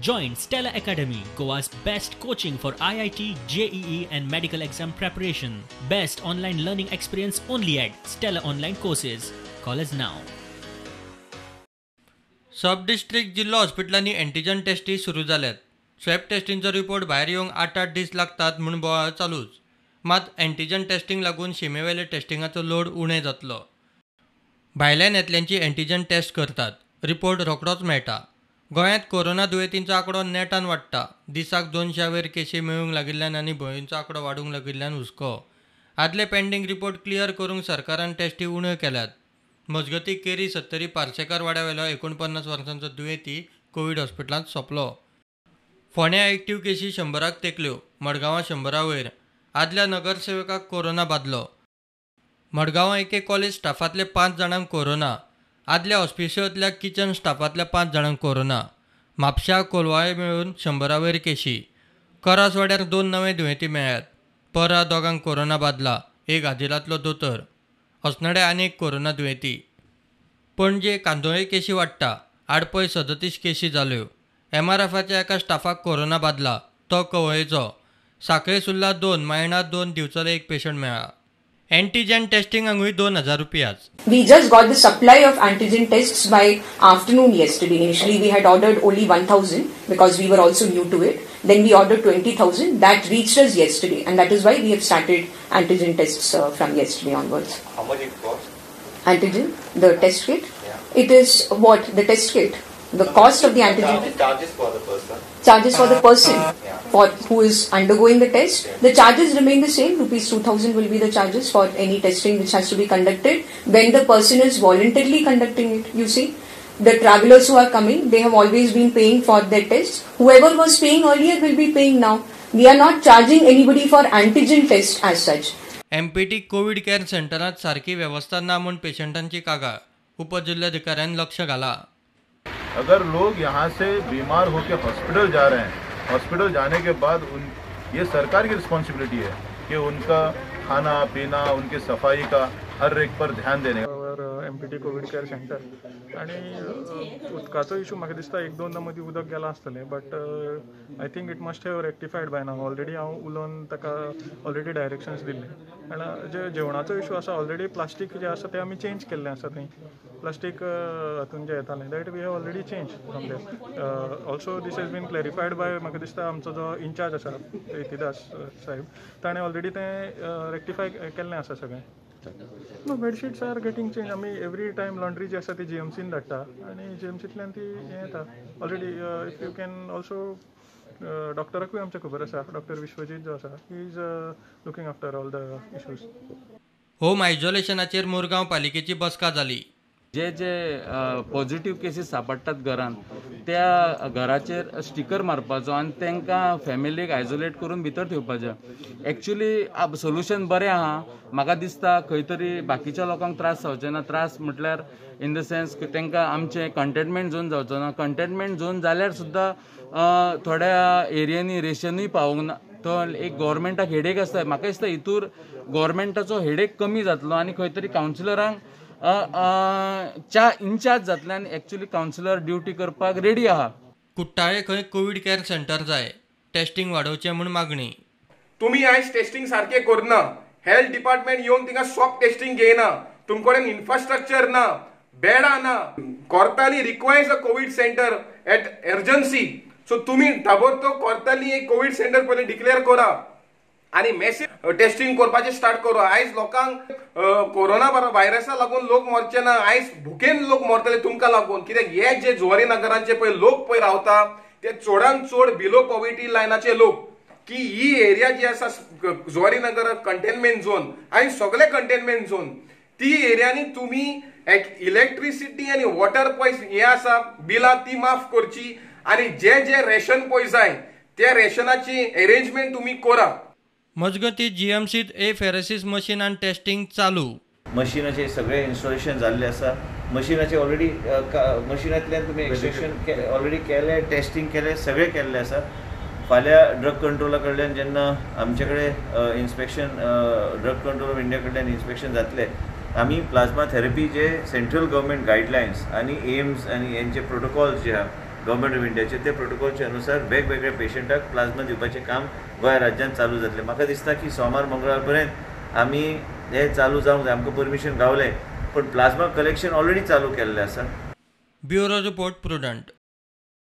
Join Stella Academy, Goa's best coaching for IIT, JEE and medical exam preparation. Best online learning experience only at Stella Online Courses. Call us now. Sub district जिल्लो हॉस्पिटलांनी antigen tasty सुरू जाल्यात. Swab टेस्टींचो report भायर येवंक 8-8 दीस लागतात म्हूण बोवाळ चालूच. मात एंटीजन टेस्टींग लागून शिमेवेले टेस्टिंगाचो लोड उणें जातलो. भायल्यान येतल्यांची एंटीजन टेस्ट करतात, रिपोर्ट रोखडोच मेळटा. गोंयांत कोरोना दुयेंतींचो आंकडो नेटान वाडटा. दिसाक 200 वयर केशी मेळूंक लागिल्ल्यान आनी भंयींचो आंकडो वाडूंक लागिल्ल्यान हुस्को. आदले पेंडींग रिपोर्ट क्लियर करूंक सरकारान टेस्टी उण्यो केल्यात. मजगतीं केरी सत्तरी पार्सेकार वाड्यावेलो 49 वर्सांचो दुयेंती कोवीड हॉस्पिटलांत सोंपलो. फोंड्यां एक्टिव्ह केशी 100 तेंकल्यो, मडगांवां 100 वयर. आदल्या नगरसेवकाक कोरोना बादलो. मडगांवां एके कॉलेज स्टाफांतले 5 जाणांक कोरोना. आदल्या हॉस्पिशोंतल्या किचन स्टाफांतल्या 5 जाणांक कोरोना. म्हापशा कोलवाळे मेळून 100 वयर केशी. करासवाड्यार 2 नवे दुयेंती मेळ्ळ्यात. परा 2 कोरोना बादला, एक आदिलांतलो दोतोर. अस्नोड्या आनी एक कोरोना दुयेंती. पणजे कांदोळे केशी वाडटा. आडपय 37 केशी जाल्यो. एमआरएफाच्या एका स्टाफाक कोरोना बादला, तो कवळेचो. साखळे सुर्ला 2, मायणा 2, दिवचले 1 पेशंट मेळ्ळा. एंटीजन टेस्टिंगांकूय 2000 रुपयाच. We just got the supply of antigen tests by afternoon yesterday. Initially we had ordered only 1000 because we were also new to it. Then we ordered 20,000. That reached us yesterday, and that is why we have started antigen tests from yesterday onwards. How much it costs? Antigen, the test kit. Yeah. It is what? The test kit. The cost of the antigen. Charges for the person. Charges for the person, yeah. For who is undergoing the test. Yeah. The charges remain the same. Rupees 2000 will be the charges for any testing which has to be conducted when the person is voluntarily conducting it. You see, the travelers who are coming, they have always been paying for their tests. Whoever was paying earlier will be paying now. We are not charging anybody for antigen test as such. MPT Covid care सेंटरांत सारकी वेवस्था ना म्हूण पेशंटांची कागाळ. उपजिल्हाधिकाऱ्यान लक्ष घाला. अगर लोग यहाँ से बीमार होकर हॉस्पिटल जा रहे हैं, हॉस्पिटल जाने के बाद ये सरकार की रिस्पॉन्सिबिलिटी है कि उनका खाना पीना, उनकी सफाई का हर एक पर ध्यान देने. एमपीटी कोविड केअर सेंटर आणि उदकाचो इशू म्हाका दिसता 1-2 मदीं उदक गेलां आसतलें, but I think it must have rectified by now. Already हांव उलोवन ताका ऑलरेडी डायरेक्शन्स दिल्ले. आनी जे जेवणाचो इशू आसा, ऑलरेडी प्लास्टीक जें आसा तें आमी चेंज केल्लें आसा. थंय प्लास्टीक हातून जें येतालें that we have already change from there. Also this has been clarified by म्हाका दिसता आमचो जो इन्चार्ज आसा इतिदास साहेब, ताणें ऑलरेडी तें रेक्टिफाय केल्लें आसा सगळें. No, bedsheets are getting change. आमी एवरी टायम लॉन्ड्री जी आसा ती जीएमसीन धाडटा आनी जीएमसींतल्यान ती हें येता already. If you can also डॉक्टराकूय आमचें खबर आसा, डॉक्टर विश्वजीत जो आसा, he is looking after all the issues. Home आयसोलेशनाचेर Murgaon पालिकेची बसका जाली. जे जे पॉझिटिव्ह केसीस सापडटात घरान, त्या घराचेर स्टिकर मारपाचो आनी तांकां फॅमिलीक आयसोलेट करून भितर ठेवपाचें. एक्चुली सोल्युशन बरें आहा. म्हाका दिसता खंय तरी बाकीच्या लोकांक त्रास जावचे ना. त्रास म्हटल्यार इन the sense तांकां आमचें कंटेनमेंट झोन जावचो ना. कंटेनमेंट झोन जाल्यार सुद्दां थोड्या एरियांनी रेशनूय पावोंक ना. तो एक गव्हर्मेंटाक हेडेक आसता. म्हाका दिसता हितूर गव्हर्मेंटाचो हेडेक कमी जातलो आनी खंय तरी कावन्सिलरांक च्या इन्चार्ज जातले आनी एक्चुली कावन्सिलर ड्युटी करपाक रेडी आहा. कुट्टाळे खंय कोवीड केअर सेंटर जाय, टेस्टिंग वाडोवचें म्हूण मागणी. तुमी आयज टेस्टिंग सारकें करना, हेल्थ डिपार्टमेंट येवन थिंगा स्वॉब टेस्टिंग घेयना, तुमचे कडेन इन्फ्रास्ट्रक्चर ना, बेडां ना. Cortalim requires a covid centre at urgency. So तुमी ताबडतोब कोर्ताली एक कोवीड सेंटर पयलीं डिक्लेअर करा आनी मॅसिव टेस्टिंग करपाचें स्टार्ट करा. आयज लोकांक कोरोना व्हायरसा लागून लोक मरचे ना, आयज भुकेन लोक मरतले तुमकां लागून. कित्याक हे जे जुवारी नगरांचे पळय लोक पळय रावता ते चडांत चड बिलो पॉवर्टी लायनाचे लोक. की ही एरिया जी आसा जुवारी नगर कंटेनमेंट झोन आनी सगळे कंटेनमेंट झोन, ती एरियांनी तुमी इलेक्ट्रिसिटी आनी वॉटर पळय हें आसा बिलां ती माफ करची आनी जे जे रेशन पळय जाय त्या रेशनाची एरेंजमेंट तुमी करा. मजगतीं जीएमसीत एफेरेसिस मशीन आनी टेस्टिंग चालू. मशिनाचे सगळे इन्स्टॉलेशन जाल्ले आसा. मशिनाचे ऑलरेडी मशिनांतल्यान तुमी एक्स्ट्रेक्शन ऑलरेडी केलें, टेस्टिंग केलें, सगळें केल्लें आसा. फाल्यां ड्रग कंट्रोला कडल्यान जेन्ना आमचे कडेन inspection, drug control of India कडल्यान इन्स्पेक्शन जातलें, आमी प्लाझ्मा थेरपी जे सेंट्रल गव्हर्मेंट गायडलायन्स आनी एम्स आनी हेंचे प्रोटोकॉल्स जे आहा गव्हर्मेंट ऑफ इंडियाचे, त्या प्रोटोकॉलच्या अनुसार वेगवेगळ्या पेशंटाक प्लाझ्मा दिवपाचें काम गोंय राज्यांत चालू जातलें. म्हाका दिसता की सोमार मंगळवार पर्यंत आमी हें चालू जावंक जाय. आमकां परमिशन गावलें, पूण प्लाझ्मा कलेक्शन ऑलरेडी चालू केल्लें आसा. Bureau report, Prudent.